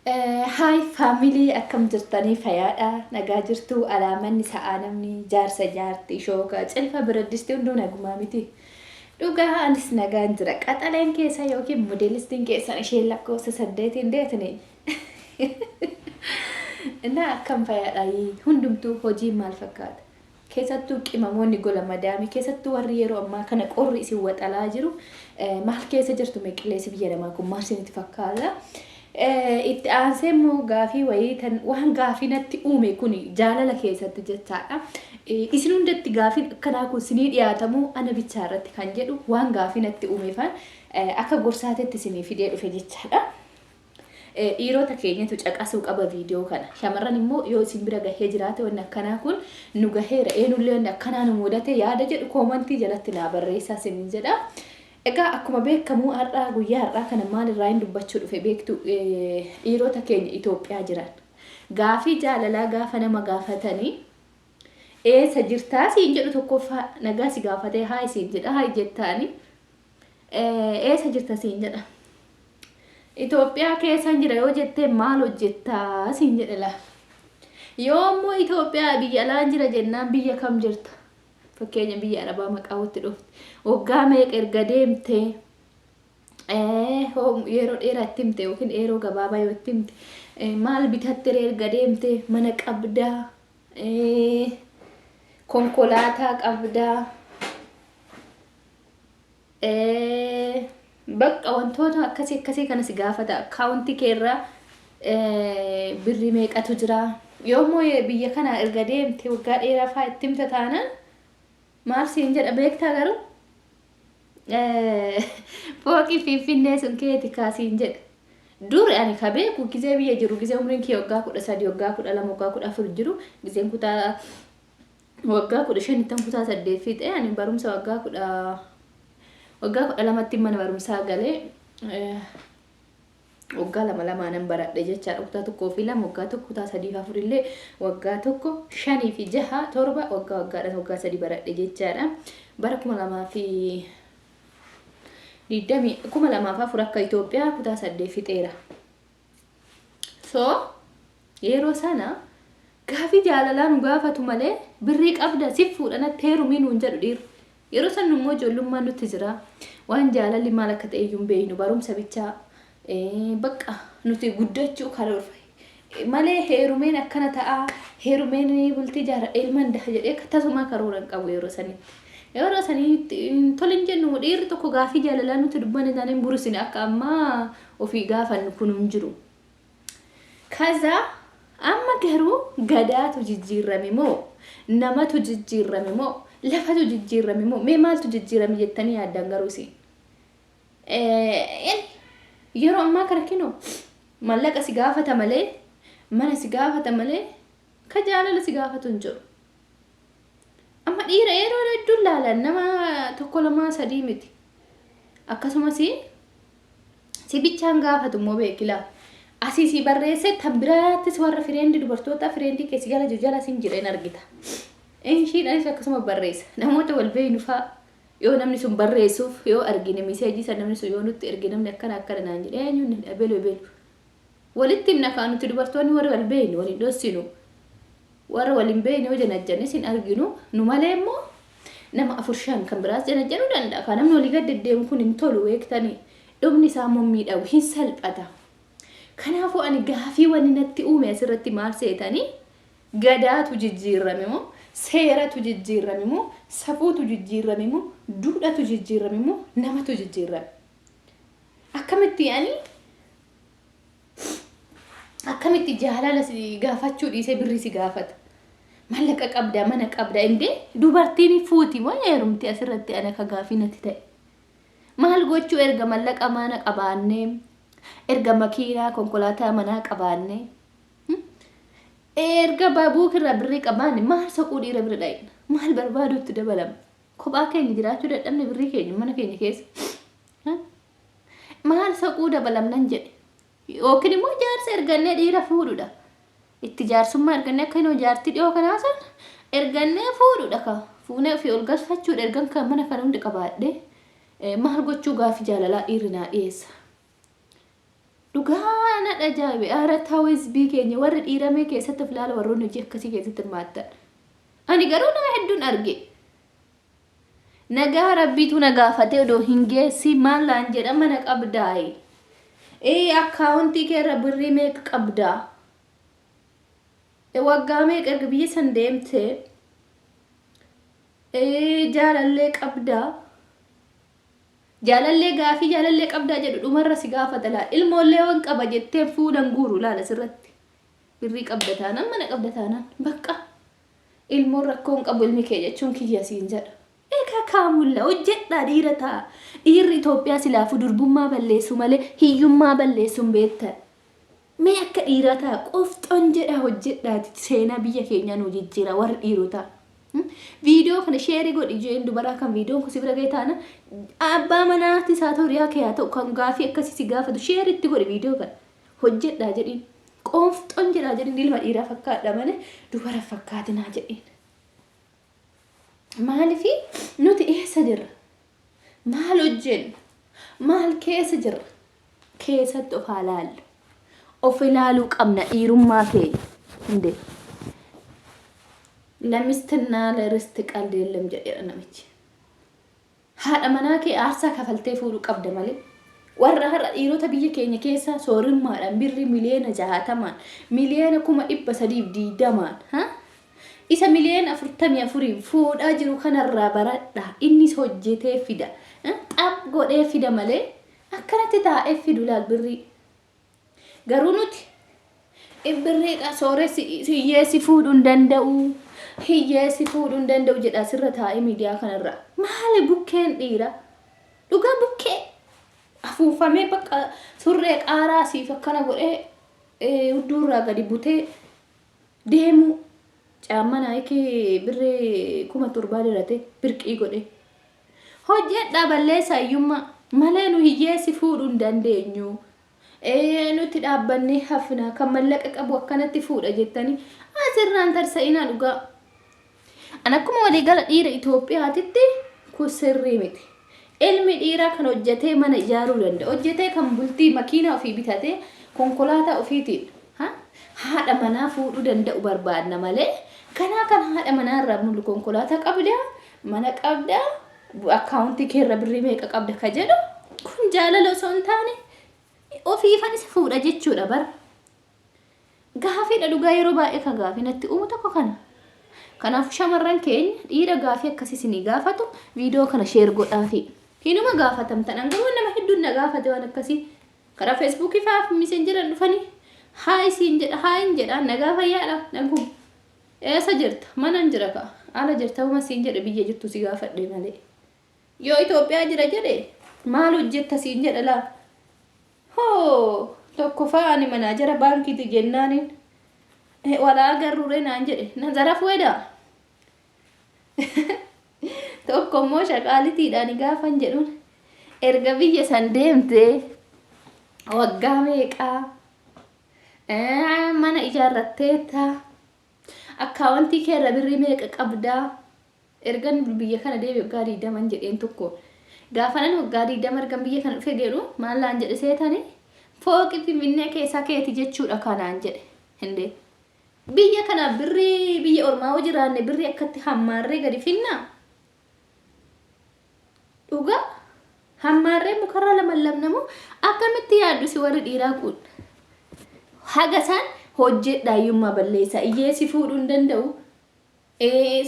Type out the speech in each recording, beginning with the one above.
Hi family, akkam jirtanii? Fayaadha, nagaa jirtu? Alaamanni sa'aa namni jaarsa jaarti shooka cilfa biraddisti hunduu nagumaa miti? Dhugaa anis nagaan jira. Qaxaleen keessa yookiin modeelistiin keessan isheen lakkoofsa 8n deetini innaa. Akkam fayaadha hundumtuu? Hojiin maal fakkaata? Keessattuu qimamoonni gola madaamii, keessattuu warri yeroo ammaa kana qorri isin waxalaa jiru, maal keessa jirtu? Mee qilleensi biyya namaa kun maal isinitti fakkaata? Itti aansee immoo gaafii wayii tan waan gaafii natti uume kun jaalala keessatti jechaadha. Isin hundatti gaafiin akkanaa kun sinii dhiyaatamu ana bichaa irratti kan jedhu waan gaafii natti uumeefaan akka gorsaatetti isinii fidee dhufe jechaadha. Dhiirota keenyatu caqasuu qaba viidiyoo kana. Shamarran immoo yoo isin bira gahee jiraate, wanni akkanaa kun nu gaheera, eenyullee wanni akkanaa nu mudate yaada jedhu koomantii jalatti naa barreessaa isiniin jedha. Egaa akkuma beekamu har'aa, guyyaa har'aa kana maalirraa hin dubbachuu dhufe beektu? Dhiirota keenya Itoophiyaa jiran. Gaafii jaalalaa gaafa nama gaafatanii, eessa jirtaa siin jedhu. Tokkoffaa nagaa si gaafatee hi siin jedha, hi jettaani. Eessa jirta siin jedha. Itoophiyaa keessan jira yoo jettee, maal hojjettaa siin jedhe laa. Yoo immoo Itoophiyaa biyya alaan jira jennaan, biyya kam jirta? Fakkeenya biyya Arabaa maqaa watti dhufte. Waggaa meeqa erga deemtee, yeroo dheeraa itti himte yookiin yeroo gabaabaa yoo itti himte, maal bitatte erga deemte, mana qabdaa, konkolaataa qabdaa, bakka wantoota akkasii akkasii kana si gaafata. Akkaawuntii keerraa birrii meeqatu jira? Yoommoo biyya kana erga deemte waggaa dheeraa fa'aa itti himta taanaan, maal siin jedha beektaa? Garuu fooqii Finfinnee sun keeti kaasiin jedha. Dur ani ka beeku, gizee biyya jiru, gizee umriin kiyya waggaa 13, waggaa 12, waggaa 14 jiru, gizeen kutaa waggaa 15ttan kutaa 8 fiixee, ani barumsa waggaa 12tti mana barumsaa galee, waggaa lama lamaanan baradhe jechaadha. Kutaa tokkoo fi lama waggaa tokko, kutaa sadii fi afur illee waggaa tokko, shanii fi jaha, torba waggaa waggaadhaan waggaa 3 baradhe jechaadha. Bara 2020, 2004 akka Itoophiyaa kutaa 8 fixeera. So yeroo sana gaafii jaalalaa nu gaafatu malee, birrii qabda, si fuudhanatti heerumii nuun jedhu dhiirri. Yeroo san immoo ijoollummaan nutti jira. Waan jaalalli maal akka ta'e iyyuu hin beeknu, barumsa bichaa bakka nuti guddachuu karoorfa malee, heerumeen akkana ta'a, heerumeen bultii jaaradha, ilman daha jedhee tasumaa karoora hin qabu yeroo sanitti. Yeroo sanitti tole hin jennu. Dhiirri tokko gaafii jaalalaa nuti dubbanne taaneen burisine, akka ammaa ofii gaafannu kun hin jiru. Kaza amma garuu gadaatu jijjiirame moo, namatu jijjiirame moo, lafatu jijjiirame moo, mee maaltu jijjiirame jettanii yaaddan garuu isin? Yeroo ammaa kana kinoo mallaqa si gaafata malee, mana si gaafata malee, ka jaalala si gaafatu hin jiru. Amma dhiira yeroo hedduu ilaalan nama tokko, lamaa, sadii miti. Akkasumas si bichaan gaafatu immoo beekilaa. Asii si barreessee tan biraattis warra friend dubartoota friend keessi jala jiru jala sin jireen argita. Ishiidhaanis akkasuma barreessa. Namoota wal beeynu fa'aa yoo namni sun barreessuuf yoo argine, message san namni sun yoo nutti erge, namni akkana akkana naan jedhe, eenyuun ebelu ebelu. Walitti himna kaa nuti dubartoonni warri wal beeynu waliin dhossinu. Warra wal hin beeyne yoo janajjanis hin arginu. Nu malee immoo nama afur shan kan biraas janajjanuu danda'a. Kan namni walii gad deddeemu kun hin tolu beektanii. Dhumni isaa immoo miidhagu hin salphata. Kanaafuu ani gaafii wanni natti uume asirratti maal seetanii? Gadaatu jijjiirame moo, seeratu jijjiirame moo, safuutu jijjiirame moo, duudhatu jijjiirame moo, namatu jijjiirame? Akkamitti ani akkamitti jaalala si gaafachuu dhiisee birrii si gaafata? Mallaqa qabda, mana qabda, indee dubartiin fuuti moo heerumti? Asirratti ana ka gaafii natti ta'e. Maal gochuu erga mallaqa mana qabaannee, erga makiinaa konkolaataa manaa qabaannee, erga baabuukirraa birrii qabaanne, maal soquu dhiira bira dhaqna? Maal barbaaduutti dabalama? Kophaa keenya jiraachuu dadhabne birrii keenya mana keenya keessa. Maal soquu dabalamnan jedhe. Yookiin immoo jaarsa ergannee dhiira fuudhudha. Itti jaarsummaa ergannee, akka inni jaartii dhiyoo kanaa san ergannee fuudhudha ka. Fuunee ofii ol galfachuudha. Ergan kan mana kana hundi qabaadhe, maal gochuu gaafii jaalalaa dhiirri naa dhiyeessa? Dhugaa na ajaa'ibe. Ara ta'uu hizbii keenya warri dhiiramee keessatti of ilaala warroonni hojii akkasii keessatti hirmaattan. Ani garuu nama hedduun arge. Nagaa rabbiitu na gaafatee odoo hin geessi maal naan jedha mana qabdaayi. Ee akkaawuntii keerra birrii meeqa qabdaa? Waggaa meeqa erga biyya san deemtee? Ee jaalallee qabdaa? Jaalallee gaafii jaalallee qabdaa jedhu dhumarra si gaafata laal. Ilmoollee wan qaba jettee fuulan guuru laala sirratti. Birrii qabda taanaan mana qabda taanaan bakka. Ilmoon rakkoo hin qabu ilmi kee jechuun kiyya siin jedha. Egaa kaamulla hojjedhaa dhiira ta'a. Dhiirri Itoophiyaa silaafuu durbummaa balleessu malee hiyyummaa balleessu hin beektan. Mee akka dhiiraa ta'a qofxon jedhaa hojjedhaati seenaa biyya keenyaa nuu jijjiira warri dhiirotaa. Viidiyoo kana sheerii godhi ijeen dubaraa kan viidiyoon kun si bira ga'e taana abbaa manaatis haa ta'u riyaa kee haa ta'u kan gaafii akkasii si gaafatu sheerii itti godhi viidiyoo kana hojjedhaa jedhiin qoonfxon jedhaa jedhiin ilma dhiiraa fakkaadha malee dubara fakkaatinaa jedhiin. Maaliif nuti eessa jirra? Maal hojjenna? Maal keessa jirra? Keessatti of haa laallu. Of ilaaluu qabna dhiirummaa keenya. Hundee. ለሚስትና ለርስት ቀልድ የለም jedheera namichi. Haadha manaa kee aarsaa kafaltee fuudhuu qabda malee. Warra har'a dhiirota biyya keenya keessa soorummaadhaan birrii 60,000,000 320,000,000 isa 44,000,000 fuudhaa jiru kanarraa baradha. Innis hojjetee fida. Xap godhee fida malee akkanatti taa'ee fidu laal birrii. Garuu nuti birrii sooressi hiyyeessi fuudhuu hin danda'u. Hiyyeessi fuudhuu hin danda'u jedha asirra taa'ee miidiyaa kanarra. Maali bukkeen dhiira? Dhugaa bukkee afuufamee bakka surree qaaraa siif akkana godhee hudduurraa gadi butee deemu caamma naayikii birrii 7,000 dirate birqii godhe. Hojjedhaa balleessaa hiyyummaa malee nu hiyyeessi fuudhuu hin dandeenyu. Nuti dhaabbannee hafna kan mallaqa qabu akkanatti fuudha jettanii asirraan tarsa'inaa dhugaa. An akkuma waliigala dhiira Itoophiyaatitti kun sirrii miti. Ilmi dhiiraa kan hojjetee mana ijaaruu danda'a. Hojjetee kan bultii makiinaa ofii bitatee konkolaataa ofiitiin haadha manaa fuudhuu danda'u barbaadna malee kanaa kan haadha manaa irraa mulu konkolaataa qabdaa mana qabdaa akkaawuntii keerra birrii meeqa qabda ka jedhu kun jaalala osoo hin taane ofiifan isa fuudha jechuudha bara. Gaafiidha dhugaa yeroo baay'ee kan gaafii natti uumu tokko kana. Kanaaf shamarran keenya dhiira gaafii akkasii isinii gaafatu viidiyoo kana share godhaafi. Hinuma gaafatamtan garuu nama hedduun na gaafate waan akkasii. Karaa feesbuukii fa'aa misenjeran dhufanii haa isiin jedha haa hin jedha nagaa fayyaadha nagum. Eessa jirta? Manan jira ka'a. Ala jirta uma siin jedhe biyya jirtu si gaafadhe malee. Yoo Itoophiyaa jira jedhe maal hojjetta siin jedha laa. Hoo tokko fa'aa ani manaajara baankiiti jennaaniin walaa agarruure naan jedhe na zaraf wedaa. Tokko immoo shaqaalitiidhaan gaafan jedhuun erga biyya san deemtee waggaa meeqaa mana ijaarratteetta akkaawwantii keerra birrii meeqa qabdaa ergan biyya kana deeme waggaa 20 jedheen tokko gaafanan waggaa 20 ergan biyya kana dhufe jedhu maal naan jedhe seetani fooqi finfinnee keessaa keeti jechuudha kanaan jedhe hindee biyya kana birrii biyya ormaa hoo jiraanne birrii akkatti hammaarree gadi finnaa dhugaa hammaarree mukarra lama lamnamu akkamitti yaaddu si warri dhiiraa kun haga isaan hojjedhaa hiyyummaa balleessaa hiyyeessi fuudhuu hin danda'u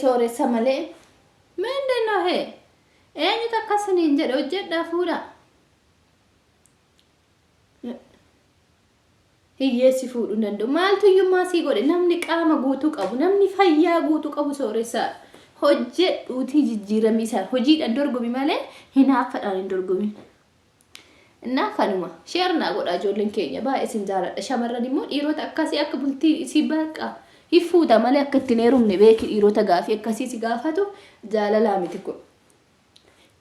sooressa malee ምንድን ነው ይሄ eenyutu akkasiniin jedhe hojjedhaa fuudhaa hiyyeessi fuudhuu hin danda'u maaltu hiyyummaa sii godhe namni qaama guutuu qabu namni fayyaa guutuu qabu sooressaa hojjedhuutii jijjiiramii isaan hojiidhaan dorgomi malee hinaaffaadhaan hin dorgomin. Innaa kanuma share naa godhaa ijoolleen keenya baay'ee isin jaaladha. Shamarran immoo dhiirota akkasii akka bultii isii baqa hin fuuta malee akka ittiin heerumne beeki dhiirota gaafii akkasii si gaafatu jaalalaa miti kun.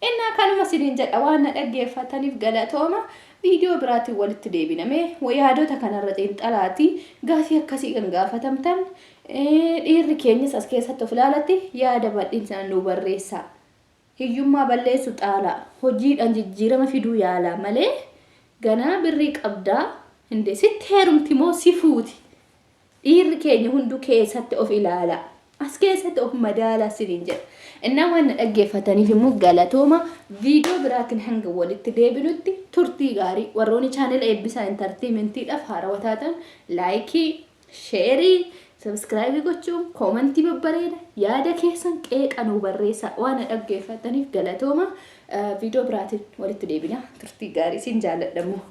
Innaa kanuma isiniin jedha waan na dhaggeeffataniif galatooma. Viidiyoo biraatiin walitti deebiname yaadota kanarra xiinxalaatii gaafii akkasii kan gaafatamtan dhiirri keenyas as keessatti of ilaalatti yaada bal'insaan nu barreessaa. Hiyyummaa balleessu xaalaa hojiidhaan jijjiirama fiduu yaalaa malee ganaa birrii qabdaa Hindee sitti heerumti moo si fuuti? Dhiirri keenya hunduu keessatti of ilaalaa. As keessatti of madaalaa siniin jedha. Innaa waan na dhaggeeffataniif immoo galatooma. Viidiyoo biraatiin hanga walitti deebinutti turtii gaarii. Warroonni chaanela Eebbisaa Intartiimentiidhaaf haarawa taatan laayikii, sheerii, sabiskiraayibii gochuun koomantii babbareeda yaada keessan qeeqa nuu barreessaa. Waan na dhaggeeffataniif galatooma. Viidiyoo biraatiin walitti deebina. Turtii gaarii siin jaalladha immoo.